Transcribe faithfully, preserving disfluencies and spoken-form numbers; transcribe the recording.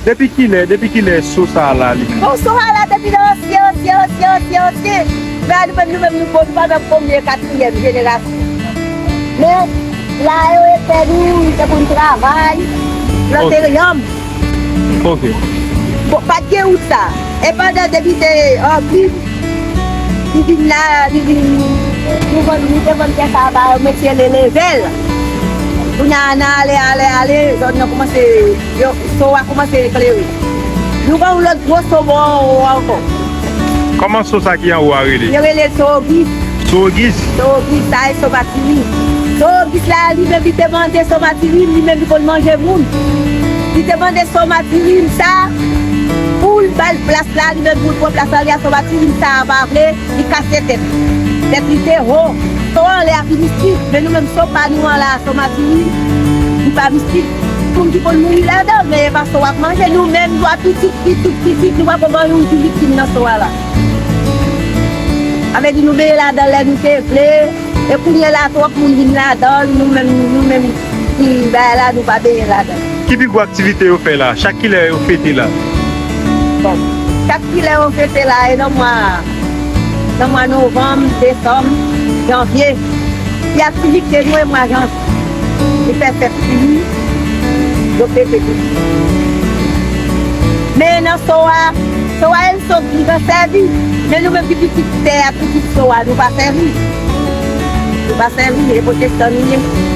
Depi kilè, depi kilè so sa a la li? Bon, so a la depi nan ansyen, ansyen, ansyen, ansyen, ansyen. Men nou menm, nou menm, nou bon, nou pa nan premye, katriyèm jenerasyon. Men la yo te fè nou, se pou n travay, plante yanm. Ok. Bon, pa t gen wout sa. E pandan depi te anpil, li vin la, li vin, nou vann, nou te vann tè sa a ba yo, mesye le level. Kounye a, nan ale, ale, ale, zòn nan kòmanse, yo, so a kòmanse eklere. Nou gen yon lòt gwo so bò anwo ankò. Kòman so sa ki anwo a rele? Yo rele l so ogis. So ogis? So ogis, sa e so matirin. So ogis la, li menm, li te mande so matirin, li menm, li konn manje moun. Li te mande so matirin sa, pou l ba l plas la, li menm, pou l pran plas la, li a so matirin sa, pa vle, li kase tèt. Tèt li te wo. So anlè a ki mistik, men nou menm so pa nou an la, so matirin, li pa mistik. Moun ki konn mouri ladan, men e pa so w ap manje. Nou menm, nou a pitit, pitit, pitit, nou pa konn yon ti viktim nan so a la. Sa vle di nou benyen ladan lè nou te vle, e kounye a la twòp moun vin ladan l, nou menm, nou menm ki bay la, nou pa benyen ladan. Ki pi gwo aktivite yo fè la? Chak kilè yo fete la? Bon, chak kilè yo fete la, e nan mwa, nan mwa novanm, desanm, janvye. Ki aktivite nou e mwa janvye. Li fè fèt fini, yo fete tou. Men nan so a, so a e so ki ka sèvi. Men nou menm ki pitit tè a, pitit so a, nou pa sèvi. Nou pa sèvi, e pwotestan nou ye.